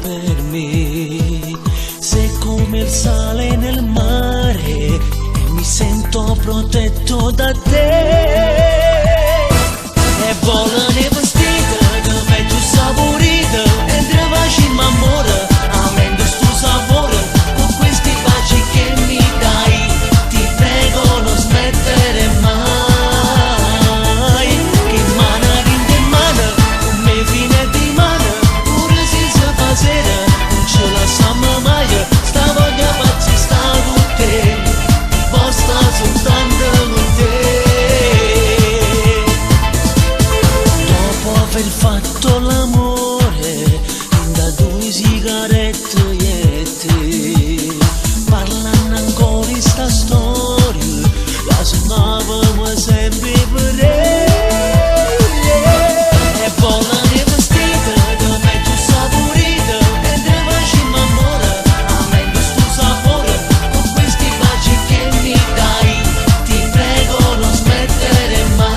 per me. Sei come il sale nel mare e mi sento protetto da te. E volano 'e vestite che me più saporita, mentre facimmo ammore, aumenta sto sapore, con questi baci che mi dai, ti prego non smettere mai. Che mano dint' 'e mano, come fino a dimane, pure se si fa sera, non ce lasciamo mai, sta voglia pazza sta con te, po' sta soltanto con te. Dopo aver fatto l'amore, da due sigarette io e te, parlando ancora di sta storia, la suonavamo sempre per te. E volano 'e vestite, che me più saporita, mentre facimmo ammore, aumenta sto sapore, con questi baci che mi dai, ti prego non smettere mai.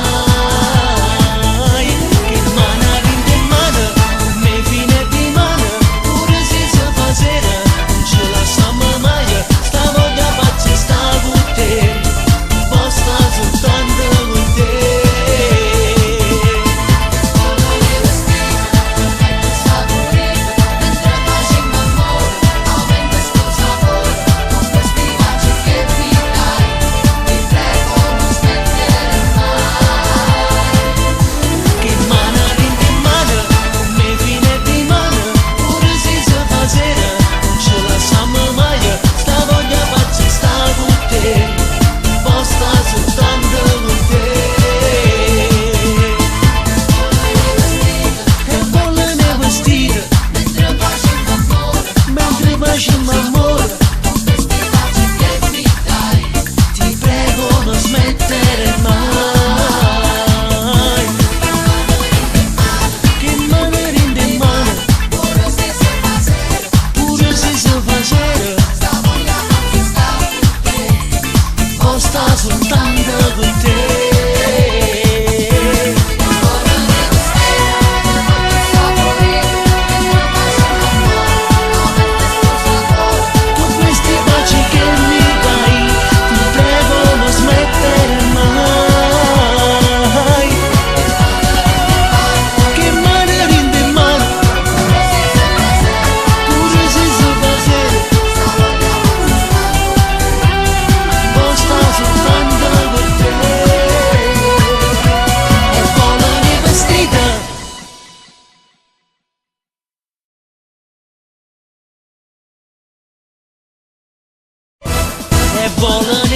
Che mano dint' 'e mano, come fino a dimane, pure se si fa sera, non ce lasciamo mai, sta voglia pazza sta con te, po' sta soltanto con te. Volano 'e vestite, che me più saporita, mentre facimmo ammore, aumenta sto sapore, con questi baci che mi dai, ti prego non smettere mai. Che mano dint' 'e mano, come fino a dimane, pure se si fa sera, non ce lasciamo mai, sta voglia pazza sta con te, po' sta soltanto con te. Volano 'e vestite, E volano 'e vestite, mentre facimmo ammore, mentre facimmo ammore, con questi baci che mi dai, ti prego non smettere mai. Che mano dint' 'e mano, pure se si fa sera, pure se si fa sera, sta voglia pazza sta con te. po' sta soltanto con te. Volano 'e vestite, che me più saporita, mentre facimmo ammore, aumenta sto sapore. Con questi baci che mi dai, ti prego non smettere mai. Che mano dint' 'e mano, Pure se si fa sera, pure se si fa sera, sta voglia pazza sta con te. po' sta soltanto con te. E volano 'e vestite. E volano